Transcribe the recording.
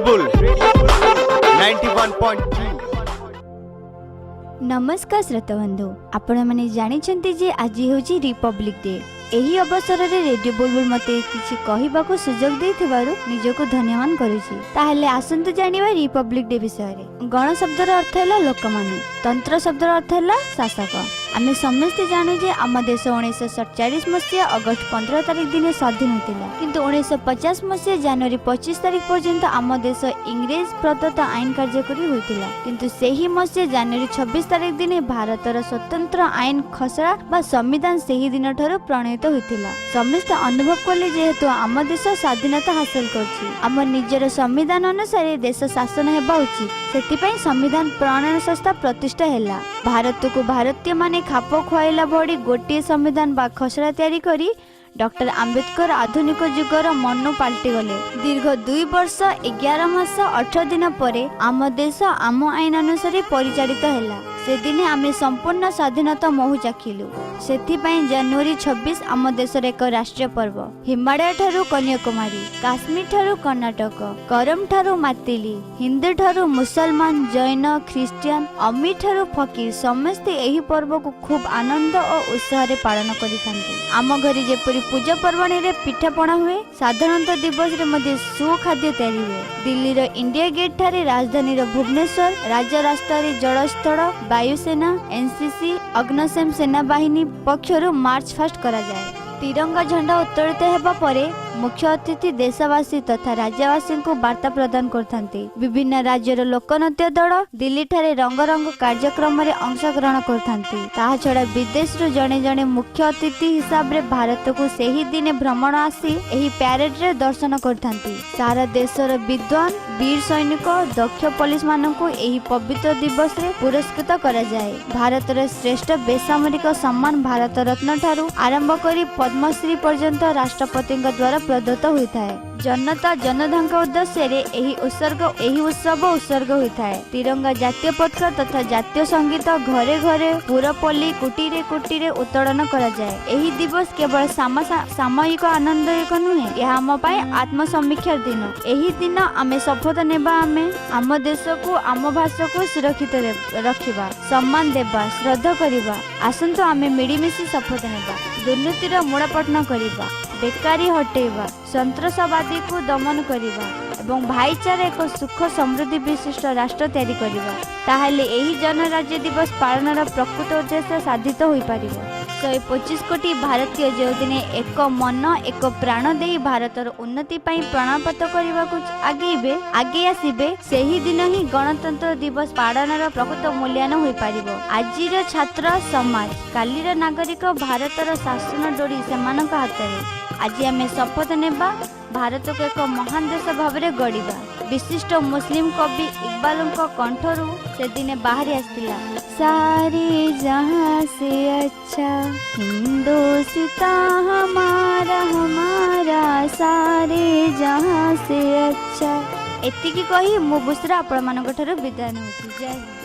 Bulbul 91.2। ନମସ୍କାର ଶ୍ରୋତାବନ୍ଧୁ, ଆପଣମାନେ ଜାଣିଛନ୍ତି ଯେ ଆଜି ହେଉଛି ରିପବ୍ଲିକ୍ ଡେ। ଏହି ଅବସରରେ ରେଡ଼ିଓ ବୁଲବୁଲ ମୋତେ କିଛି କହିବାକୁ ସୁଯୋଗ ଦେଇଥିବାରୁ ନିଜକୁ ଧନ୍ୟବାଦ କରୁଛି। ତାହେଲେ ଆସନ୍ତୁ ଜାଣିବା ରିପବ୍ଲିକ୍ ଡେ ବିଷୟରେ। ଗଣ ଶବ୍ଦର ଅର୍ଥ ହେଲା ଲୋକମାନେ, ତନ୍ତ୍ର ଶବ୍ଦର ଅର୍ଥ ହେଲା ଶାସକ। ଆମେ ସମସ୍ତେ ଜାଣୁ ଯେ ଆମ ଦେଶ 1947 ମସିହା ଅଗଷ୍ଟ 15 ତାରିଖ ଦିନ ସ୍ୱାଧୀନ ହୋଇଥିଲା। କିନ୍ତୁ 1950 ମସିହା ଜାନୁଆରୀ 25 ତାରିଖ ପର୍ଯ୍ୟନ୍ତ ଆମ ଦେଶ ଇଂରେଜ ପ୍ରଦତ୍ତ ଆଇନ କାର୍ଯ୍ୟକାରୀ ହୋଇଥିଲା। କିନ୍ତୁ ସେହି ମସିହା ଜାନୁଆରୀ 26 ତାରିଖ ଦିନ ଭାରତର ସ୍ୱତନ୍ତ୍ର ଆଇନ ଖସଡ଼ା ବା ସମ୍ବିଧାନ ସେହି ଦିନଠାରୁ ପ୍ରଣୀତ ହୋଇଥିଲା। ସମସ୍ତେ ଅନୁଭବ କଲେ, ଯେହେତୁ ଆମ ଦେଶ ସ୍ୱାଧୀନତା ହାସଲ କରିଛି, ଆମ ନିଜର ସମ୍ବିଧାନ ଅନୁସାରେ ଦେଶ ଶାସନ ହେବା ଉଚିତ। ସେଥିପାଇଁ ସମ୍ବିଧାନ ପ୍ରଣୟନ ସଂସ୍ଥା ପ୍ରତିଷ୍ଠା ହେଲା। ଭାରତକୁ ଭାରତୀୟମାନେ ଖାପ ଖୁଆଇଲା ଭଳି ଗୋଟିଏ ସମ୍ବିଧାନ ବା ଖସଡ଼ା ତିଆରି କରି ଡକ୍ଟର ଆମ୍ବେଦକର ଆଧୁନିକ ଯୁଗର ମନୁ ପାଲଟିଗଲେ। ଦୀର୍ଘ 2 ବର୍ଷ 11 ମାସ 18 ଦିନ ପରେ ଆମ ଦେଶ ଆମ ଆଇନ ଅନୁସାରେ ପରିଚାଳିତ ହେଲା। ସେଦିନେ ଆମେ ସମ୍ପୂର୍ଣ୍ଣ ସ୍ୱାଧୀନତା ମହୁ ଚାଖିଲୁ। ସେଥିପାଇଁ ଜାନୁଆରୀ 26 ଆମ ଦେଶର ଏକ ରାଷ୍ଟ୍ରୀୟ ପର୍ବ। ହିମାଳୟ ଠାରୁ କନ୍ୟାକୁମାରୀ, କାଶ୍ମୀର ଠାରୁ କର୍ଣ୍ଣାଟକ, କରମ ଠାରୁ ମାତିଲି, ହିନ୍ଦୁ ଠାରୁ ମୁସଲମାନ, ଜୈନ, ଖ୍ରୀଷ୍ଟିଆନ, ଅମୀର ଠାରୁ ଫକୀର, ସମସ୍ତେ ଏହି ପର୍ବକୁ ଖୁବ୍ ଆନନ୍ଦ ଓ ଉତ୍ସାହରେ ପାଳନ କରିଥାନ୍ତି। ଆମ ଘରେ ଯେପରି ପୂଜା ପର୍ବାଣୀରେ ପିଠାପଣା ହୁଏ, ସାଧାରଣତଃ ଦିବସରେ ମଧ୍ୟ ସୁଖାଦ୍ୟ ତିଆରି ହୁଏ। ଦିଲ୍ଲୀର ଇଣ୍ଡିଆ ଗେଟ୍ ଠାରେ, ରାଜଧାନୀର ଭୁବନେଶ୍ୱର ରାଜରାସ୍ତାରେ, ଜଳସ୍ଥଳ, ବାୟୁସେନା, ଏନସିସି, ଅଗ୍ନିଶମ ସେନାବାହିନୀ ପକ୍ଷରୁ ମାର୍ଚ୍ଚ ପାଷ୍ଟ କରାଯାଏ। ତିରଙ୍ଗା ଝଣ୍ଡା ଉତ୍ତୋଳିତ ହେବା ପରେ ମୁଖ୍ୟ ଅତିଥି ଦେଶବାସୀ ତଥା ରାଜ୍ୟବାସୀଙ୍କୁ ବାର୍ତ୍ତା ପ୍ରଦାନ କରିଥାନ୍ତି। ବିଭିନ୍ନ ରାଜ୍ୟର ଲୋକନୃତ୍ୟ ଦଳ ଦିଲ୍ଲୀଠାରେ ରଙ୍ଗରଙ୍ଗ କାର୍ଯ୍ୟକ୍ରମରେ ଅଂଶଗ୍ରହଣ କରିଥାନ୍ତି। ତାହା ଛଡ଼ା ବିଦେଶରୁ ଜଣେ ଜଣେ ମୁଖ୍ୟ ଅତିଥି ହିସାବରେ ଭାରତକୁ ସେହି ଦିନେ ଭ୍ରମଣ ଆସି ଏହି ପ୍ୟାରେଡରେ ଦର୍ଶନ କରିଥାନ୍ତି। ସାରା ଦେଶର ବିଦ୍ୱାନ, ବୀର ସୈନିକ, ଦକ୍ଷ ପୋଲିସ ମାନଙ୍କୁ ଏହି ପବିତ୍ର ଦିବସରେ ପୁରସ୍କୃତ କରାଯାଏ। ଭାରତର ଶ୍ରେଷ୍ଠ ବେସାମରିକ ସମ୍ମାନ ଭାରତ ରତ୍ନ ଠାରୁ ଆରମ୍ଭ କରି ପଦ୍ମଶ୍ରୀ ପର୍ଯ୍ୟନ୍ତ ରାଷ୍ଟ୍ରପତିଙ୍କ ଦ୍ୱାରା ପ୍ରଦତ୍ତ ହୋଇଥାଏ। ଜନତା ଜନାର୍ଦ୍ଦନଙ୍କ ଉଦ୍ଦେଶ୍ୟରେ ଏହି ଉତ୍ସବ ଉତ୍ସର୍ଗ ହୋଇଥାଏ। ତିରଙ୍ଗା, ଜାତୀୟ ପତାକା ତଥା ଜାତୀୟ ସଙ୍ଗୀତ ଘରେ ଘରେ, ପୁରପଲ୍ଲୀ, କୁଟୀରେ କୁଟୀରେ ଉତ୍ତୋଳନ କରାଯାଏ। ଏହି ଦିବସ କେବଳ ସାମୟିକ ଆନନ୍ଦ ଏକ ନୁହେଁ, ଏହା ଆମ ପାଇଁ ଆତ୍ମସମୀକ୍ଷାର ଦିନ। ଏହି ଦିନ ଆମେ ଶପଥ ନେବା, ଆମେ ଆମ ଦେଶକୁ, ଆମ ଭାଷାକୁ ସୁରକ୍ଷିତ ରଖିବା, ସମ୍ମାନ ଦେବା, ଶ୍ରଦ୍ଧା କରିବା। ଆସନ୍ତୁ ଆମେ ମିଳିମିଶି ଶପଥ ନେବା। ଦୁର୍ନୀତିର ମୂଳୋତ୍ପାଟନ କରିବା, ବେକାରୀ ହଟେଇବା, ସନ୍ତ୍ରାସବାଦୀକୁ ଦମନ କରିବା ଏବଂ ଭାଇଚାରା ଏକ ସୁଖ ସମୃଦ୍ଧି ବିଶିଷ୍ଟ ରାଷ୍ଟ୍ର ତିଆରି କରିବା। ତାହେଲେ ଏହି ଗଣରାଜ୍ୟ ଦିବସ ପାଳନର ପ୍ରକୃତ ଉଦ୍ଦେଶ୍ୟ ସାଧିତ ହୋଇପାରିବ। 125 କୋଟି ଭାରତୀୟ ଯେଉଁଦିନ ଏକ ମନ ଏକ ପ୍ରାଣ ଦେଇ ଭାରତର ଉନ୍ନତି ପାଇଁ ପ୍ରାଣପାତ କରିବାକୁ ଆଗେଇ ଆସିବେ, ସେହି ଦିନ ହିଁ ଗଣତନ୍ତ୍ର ଦିବସ ପାଳନର ପ୍ରକୃତ ମୂଲ୍ୟାୟନ ହୋଇପାରିବ। ଆଜିର ଛାତ୍ର ସମାଜ କାଲିର ନାଗରିକ। ଭାରତର ଶାସନ ଡୋରି ସେମାନଙ୍କ ହାତରେ। ଆଜି ଆମେ ଶପଥ ନେବା, ଭାରତକୁ ଏକ ମହାନ ଦେଶ ଭାବରେ ଗଢ଼ିବା। ବିଶିଷ୍ଟ ମୁସଲିମ କବି ଇକବାଲଙ୍କ କଣ୍ଠରୁ ସେଦିନେ ବାହାରି ଆସିଥିଲା, "सारे जहां से अच्छा हिंदोस्तां हमारा, हमारा सारे जहां से अच्छा।" ଏତିକି କହି ମୁଁ ବୁସରା ଆପଣମାନଙ୍କ ଠାରୁ ବିଦାୟ ନେଉଛି। ଜୟ ହିନ୍ଦ।